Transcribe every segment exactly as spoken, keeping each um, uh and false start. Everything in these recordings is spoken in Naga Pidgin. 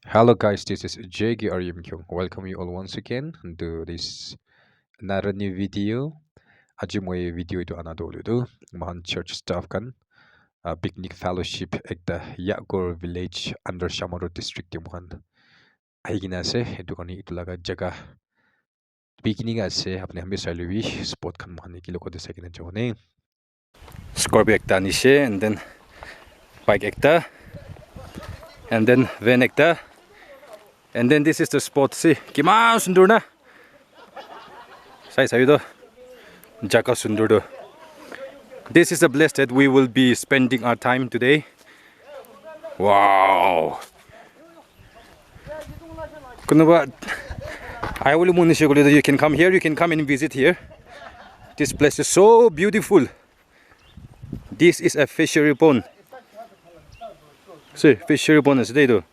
Hello guys, this is J K R M Kyung. Welcome you all once again to this another new video. Aji moi video itu ana tu hoile tu mohan church staff khan uh, picnic fellowship ekta Yakor village under Shamator district te mohan ahi kena ase. Etu karne etu laga jaga beginning ase, apni khan bi sai lebi spot khan mohan ki logot te sai kena jabo ne. Scorpio ekta anise and then bike ekta and then van ekta and then this is the spot, see kiman sundur na. Sai sabi to jaga sundur to. This is the place that we will be spending our time today. Wow. Kunuba, I will you can come here, you can come and visit here. This place is so beautiful. This is a fishery pond. See, fishery pond is there.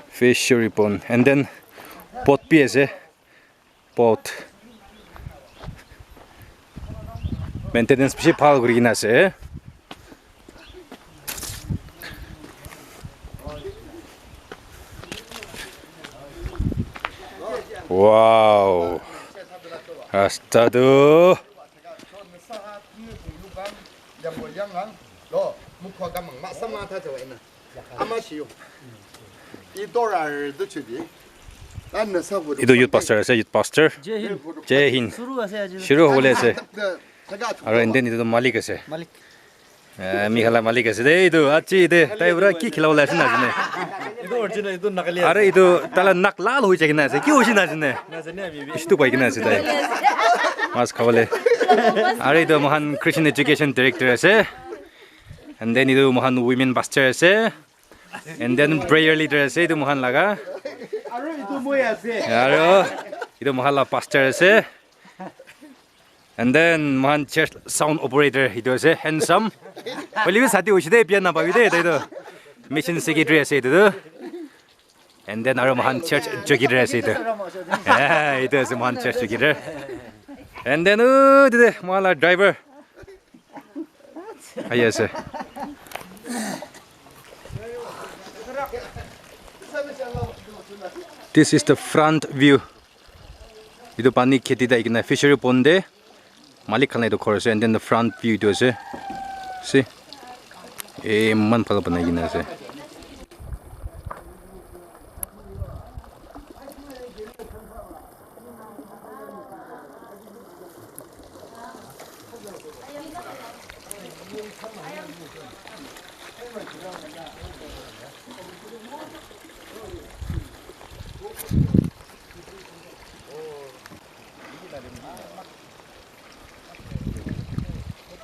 Fishery pond. And then pot pi ase. Pot. Maintenance bishi bhal kuri kena ase. Wow. Rasta tu. Itu youth pastor ase, youth pastor. Jai Hind. Jai Hind. Shuru ase aji. Shuru hobole ase. Aro and then itu malik ase. Malik. Eh, mi khan la malik ase de itu. Achi de. Tai pura ki khilabole ase na jane. Itu original, itu nakali. Are itu tala nak lal hoi jai kena ase. Ki hoise na jane. Istu pai kena ase tai. Mas khabole. Are itu mohan Christian Education Director ase. And then itu mohan women pastor ase. And then prayer leader ase itu mohan laga. Aro itu moi ase. Aro itu mohan la pastor ase. And then mohan church sound operator itu ase handsome. Hoile bi sati hoise de biya na pabi de itu. Mission secretary ase itu. And then aro mohan church jogi ase itu. Yeah, itu ase mohan church jogi. And then uh, itu de mohan la driver. Ahi ase. This is the front view. Itu pani kheti tai kena fishery pond de malik khan la itu ghor ase and then the front view itu ase. See? Eman bhal banai kena ase.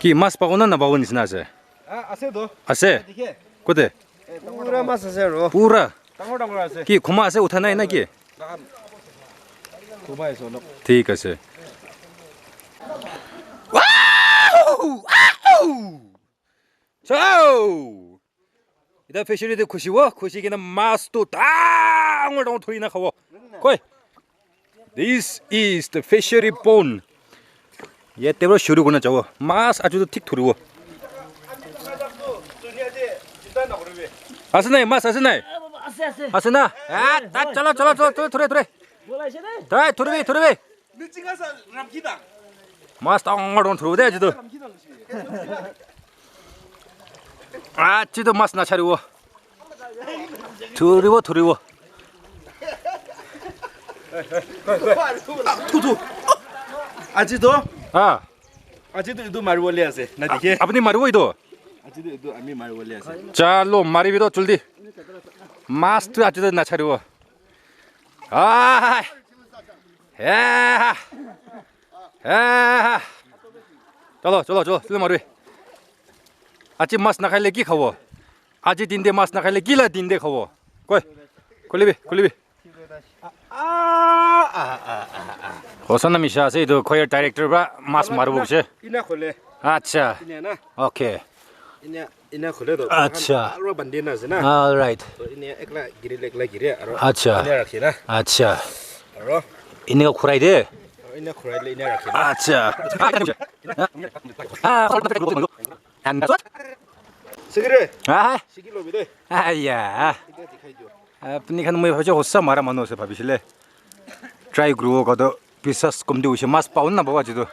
Ki mas pabo na nababo nisina ase? Ah, ase to. Ase? Dikhe. Kote? Eh, dangor dangor. Pura mas ase aro. Pura? Dangor dangor ase. Ki khoma ase, utha nai na ki? Khoma ase olop. Thik ase. Wow! Wow! Chao! Ita fishery te khushi wo, khushi kena mas tu dangor dangor thori na khabo. Koi. This is the fishery pond. Yate para shuru kurina jabo. Mas achu tu thik thoribo. Ase nai, mas ase nai? Ase, ase. Ase na? Ah, ta, chalo, chalo, chalo, thore, thore, thore. Tai, thoribi, thoribi. Mas dangor dangor thoribo de achu tu. Achu tu mas nacharibo. Thoribo, thoribo. Thu, thu. Aji to? Ha. Aji to itu maribole ase. Na dikhe? Apni maribo itu? Aji to itu ami maribole ase. Chalo, maribi to, jaldi. Mas tu aji to nacharibo. Ai. He. He. Chalo, chalo, chalo. Jaldi maribi. Aji mas nakhaile ki khabo? Aji din te mas nakhaile kila din te khabo? Koi, khulibi, khulibi. Hosa na misha ase, etu choir director para mas maribo hoise. Ina khole. Acha. Ina na. Okay. Ina, ina khole to. Acha. Aro bandi na ase na. All right. To ina ekla giri le ekla giri aro. Acha. Ina rakhi na. Acha. Aro. Ina khurai de. Aro ina khurai le ina rakhi na. Acha. Ah, and that's what? Sikire. Ah, sikilo bide. Aya. Apni khan moi bhabise hosa mara manu ase bhabisile. Try kuribo koto biswas komti hoise mas pabo na pabo aji to.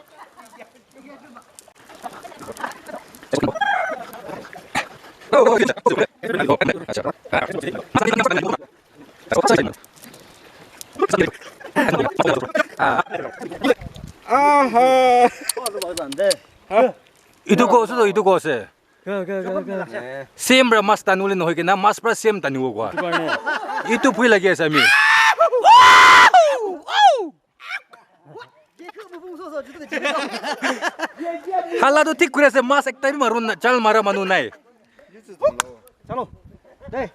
Aha. Itu ko ase to, itu ko ase. Same pra mas taniwole nohoi kena mas pra same taniwo koa. Itu bhoi lagi ase ami. Hala tu thik kuri ase, mas ekta bi maru na, jal mara manu nai. Chalo. Dei.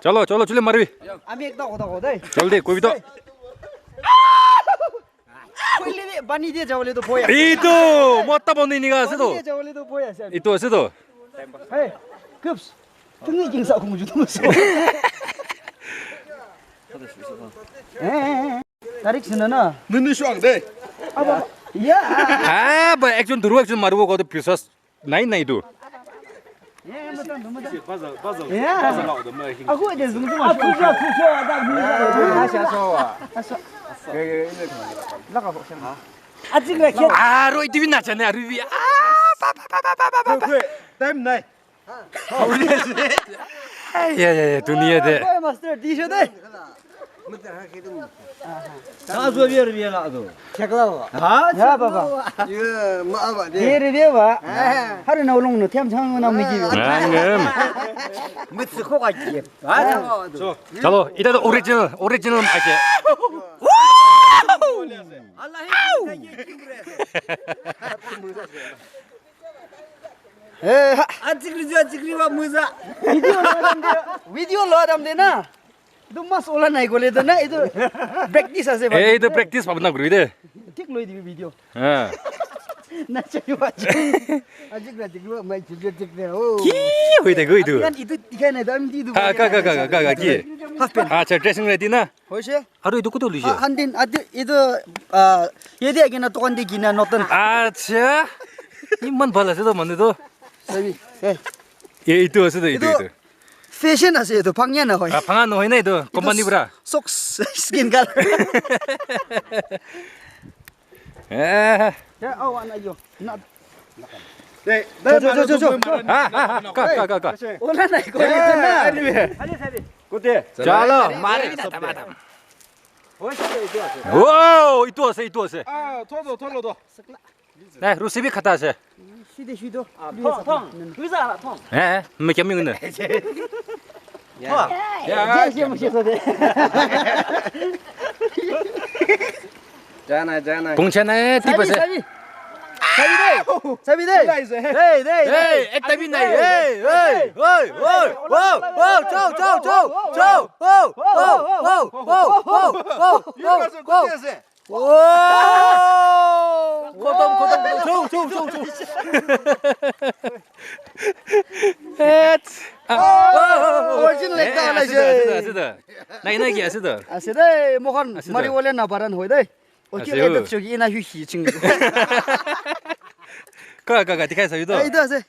Chalo, chalo, chule marbi. Ami ekta kotha ko dei. Jaldi, koi bi to. Koile bi pani diye jabole to bhoi ase. Itu, mota pani nika ase to. Pani diye jabole to bhoi ase. Itu ase to. Hey, Coops. Tungi jingsa khung ju tu so. Eh, eh, eh. Tarik sina na. Nunu shuang de. Aba. Ya. Ah, ba action duru action maru ko to biswas nai nai tu. Ya, ya, mata, mata. Ya. Aku aja zoom zoom. Aku aja zoom zoom. Aso. Aso. Laga ko. Ajik la kya? Ah, roi dibi na chane, roi bi. Ah, ba, ba, ba. Time nai. Ay, ay, ay, dunia de. Koi master, di sho de. Ka zo biar biar la do. Chakla wa. Ha, ya, baba. Ye, ma ba de. Ye, re, ba. Har na ulung no, thiam chang na mi ji. Ngam. Mit su ko ka ji. Ha, chakla wa do. Chalo, ita to original, original ma ase. Allah hi. Eh, ha. Ajikri ju, ajikri wa muza. Video lo adam de, video lo adam de na. Itu mas ola nai kole to na, itu practice ase. Eh, itu practice bhabna kuri de. Thik loi dibi video. Ha. Na chahiye ba. Ajikri, ajikri wa mai chuje thik de. Oh. Ki hoi de goi tu. Kan itu dikhai nai to, ami itu. Ha, ka, ka, ki? Half pant. Acha, dressing ready na? Hoise? Aru etu koto loise? Ah, handin, ati, etu, ah, yate ahi kena tokan te kina notun. Acha. Iman bhal ase to manu to. Sabi, eh. Eh, etu ase to, etu, etu etu. Fashion ase etu, phangya na hoi. Ah, phanga nohoi na etu, company pura. Socks, skin color. Eh. Ya, awa na yo. Na. Hey, cho, cho, cho, cho, cho. Ha, ha, ha, ka, ka, ka, ka. Ola nai ko. Eh, anyway. Kote? Chalo, mari na tama tama. Wow, itu ase, itu ase. Ah, tholo, tholo to. Nai, rusi bi khata ase. Side, side. Ah, thong, thong. Tuisa la thong. Eh, eh, me kya mi ngene. Ya. Ya, ya, ya. Jana, jana. Pungcha na, eh, tiba se. Sabi, sabi. Sabi de. Sabi de. Hey, hey, hey, hey, ekta bi nai. Hey, hey, hey, hey, wow, wow, chow, chow, chow, chow. Wow, wow, wow, wow, wow, wow, wow, wow, wow. Wow. Khotom, khotom, khotom. Chow, chow, chow, chow. Et. Ah. Oh, original ekta ase. Ase de, ase de, ase de. Nai, nai, ki ase de? Ase de, moikhan mari wole na paran hoi de. Oke, ase, eto choki ina hu hi ching. Ka, ka, ka, dikhai sabi to. Ai, etu ase.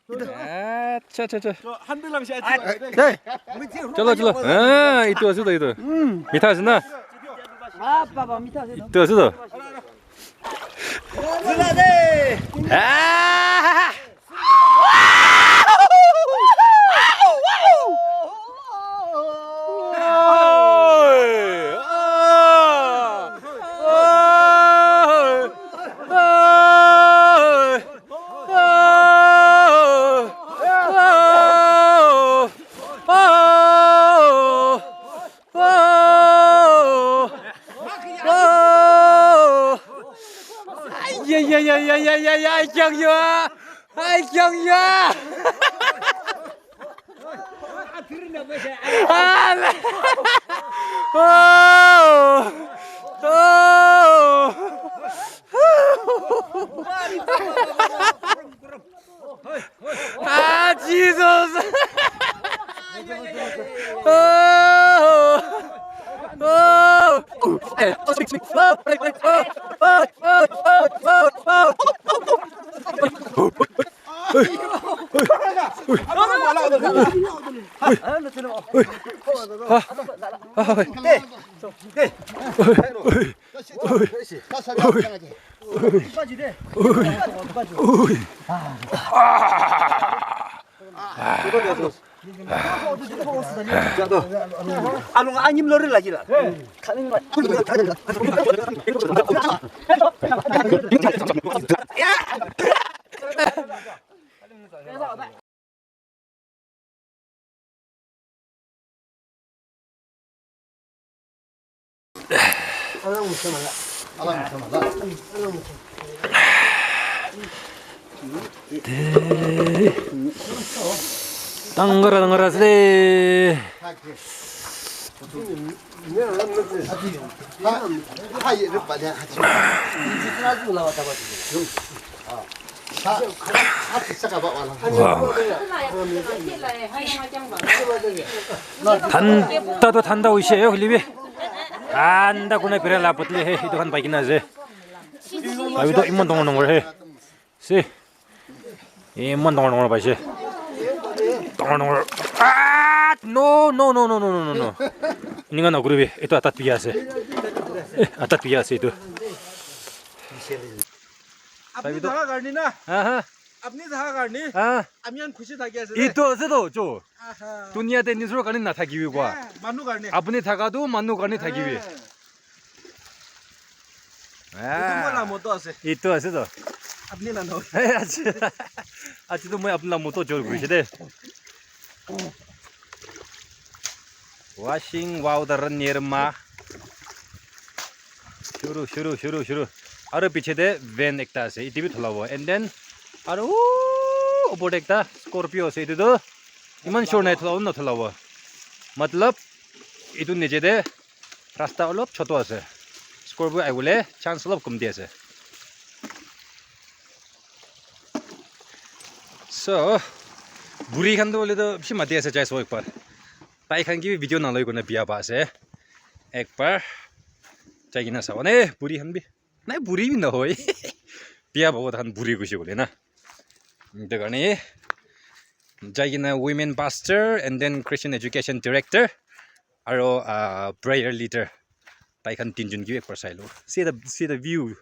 Etu. Acha, acha, acha. Hey. Chalo, chalo. Ah, etu ase to, etu. Mitha ase na? Ah, baba, mitha ase to. Etu ase to. Ah! Ai, ya, ya, ya, ya, ya, ya, ya, ai, kyang ya. Ai, kyang ya. Ah, oh. Oh. Ah, Jesus! Oh! Oh! Ha? Ha, ha, ha. Anu anyim lori lagi la. Tangara tangara ase. Wow. Thanda to thanda hoise, eh, hoilebi. Thanda kuna pira la patli he, etu khan pai kena ase. Aru to iman dangor dangor he. Se. Iman dangor dangor paise. Dangor dangor. Ah, no, no, no. Eninka nakuribi. Etu atat biya ase. Eh, atat biya ase etu. Apni thaka karne na. Ha, ha. Apni thaka karne. Ha. Ami khan khushi thaki ase de. Etu ase to, jo. Aha. Dunia te nijor karne nathakibi koa. Eh, manu karne. Apni thaka tu manu karne thakibi. Eh. Etu moi la moto ase. Etu ase to. Apni la nohoi. Eh, acha. Acha to moi apni la moto jor kurise de. Washing powder nirma. Shuru, shuru, shuru, shuru. Aru piche te van ekta ase. Etu bi thulabo. And then, aru upor te ekta Scorpio ase. Etu to iman sure nai thulabo na thulabo. Matlab, etu niche te rasta olop choto ase. Scorpio ahibole chance olop kom di ase. So, buri khan to hoile to bishi mati ase, jai sabo ekbar. Tai khan ki bi video naloi kena biya pa ase. Ekbar jai kena sabo ne, buri khan bi. Nai, buri bi nohoi. Biya pabo tai khan buri koise koile na. Etu karne jai kena women pastor and then Christian education director aro, ah, prayer leader. Tai khan tinjon ki bi ekbar sai lo. See the, see the view.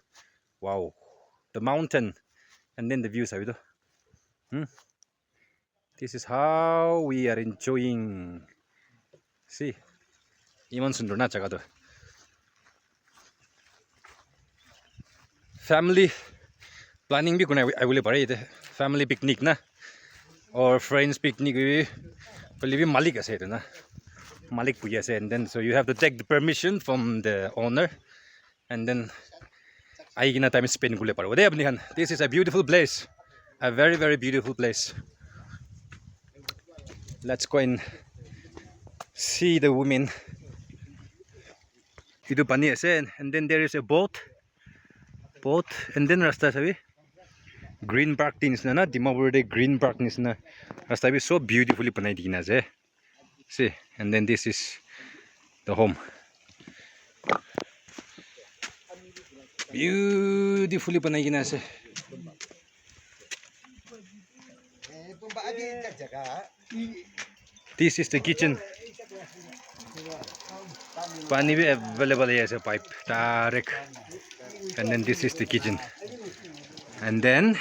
Wow. The mountain and then the view sabi to. Hmm. This is how we are enjoying. See, iman sundor na jaga tu. Family planning bi kunai ahibole pare ite. Family picnic na, or friends picnic bi, hoile bi malik ase ite na. Malik buhi ase, and then so you have to take the permission from the owner. And then ahi kena time spend kuribole paribo de apni khan. This is a beautiful place, a very, very beautiful place. Let's go and see the women. Etu pani ase, and then there is a boat, boat, and then rasta sabi green park te nisna na, Dimapur te green park nisna rasta bi so beautifully banai di kena ase. See, and then this is the home. Beautifully banai kena ase. This is the kitchen. Pani bi available ase, pipe direct. And then this is the kitchen. And then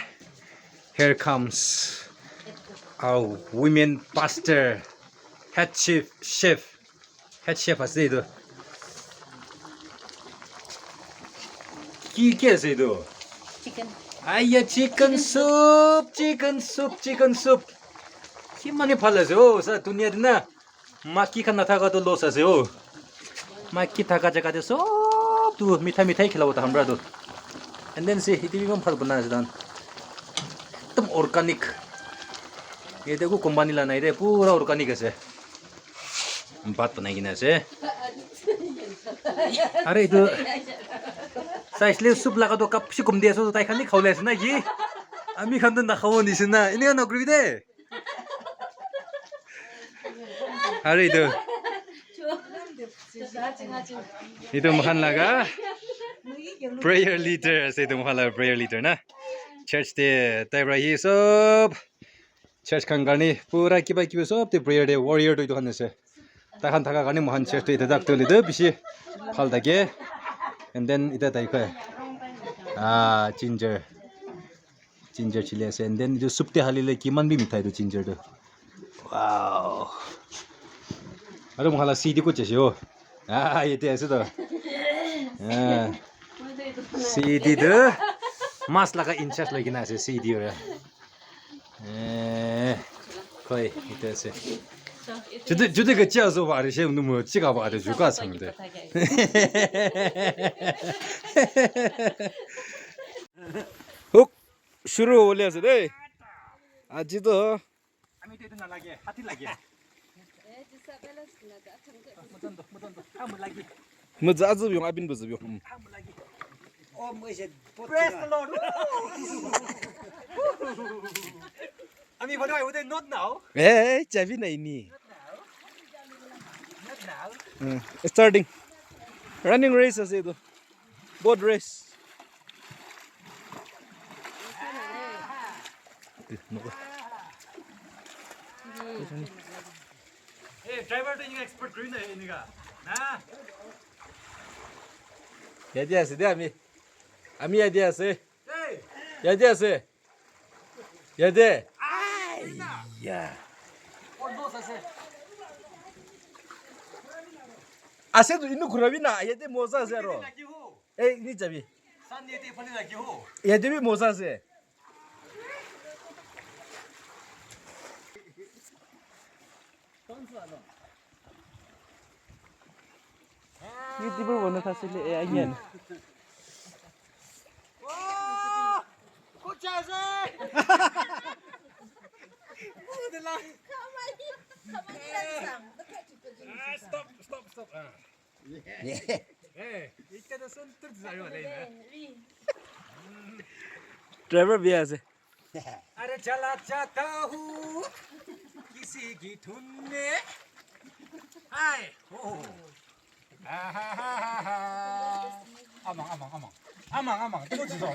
here comes our women pastor, head chef, chef. Head chef ase etu. Ki, ki ase etu? Chicken. Aiya, chicken soup, chicken soup, chicken soup. Kimani bhal ase, oh, sa dunia te na. Maiki khan nathaka toh loss ase oh. Maiki thaka jaga te sob tu mitha mithai khilabo tahan para tu. And then se hiti bi eman bhal bana ase tahan. Ekdum organic. Yate ko company la nai de, pura organic ase. Bhat banai kena ase. Are etu saisile soup laga toh cup bishi kom di ase, tai khan bi khabole ase na ki? Ami khan toh nakhabo nishina. Enika nakuribi de. Aru etu, etu moikhan laga prayer leader ase, etu moikhan laga prayer leader na. Church te tai para hi sob, church khan karne pura kiba kibi sob te prayer te warrior tu etu khan ase. Tai khan thaka karne moikhan church te etu tak tu lidu bishi bhal thake. And then ita tai khai. Ah, ginger. Ginger chili ase. And then etu soup te halile kiman bi mithai etu ginger tu. Wow. Aru moikhan la C D ko chase ho. Ah, yate ase to. Ah. C D tu. Mas laga in charge lagi na ase C D ora. Eh, koi, ito ase. Jude, jude ka chia so ba re she nu mo chi ka ba de ju ka sang de. Huk, shuru hole ase de. Aji to. Ami to ito na lage, hati lage. Mujan to, mujan to. Kamu lagi. Mujan azu yung abin buzu yung. Kamu lagi. Oh, mo ise. Praise the Lord. Ami, what do I would not now? Eh, chabi na ini. Not now. Hmm, starting. Running race ase to. Boat race. Hey, driver to inga expert kuri na inga. Na. Yate ase de ami. Ami yate ase. Hey. Yate ase. Yate. Ai. Ya. Oh, no, ase. Ase tu inu khurabi na. Yate moza ase aro. Ei, ni jabi. Yate bi moza ase. YouTuber bana thasile, eh, ayan. Stop, stop, stop. Eh, ekta to sun tur jai wala hai na. Driver bhi ase. Are chala chahta hu kisi ki dhun mein. Hai, ho, ho. Amang, amang, amang. Amang, amang. Tumu chizo.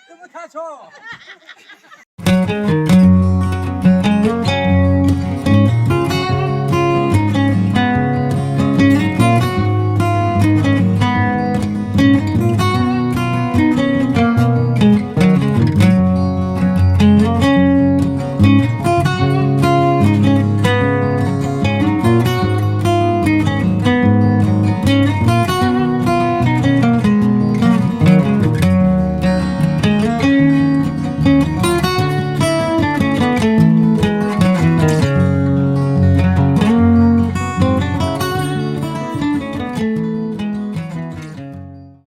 Tumu thacho.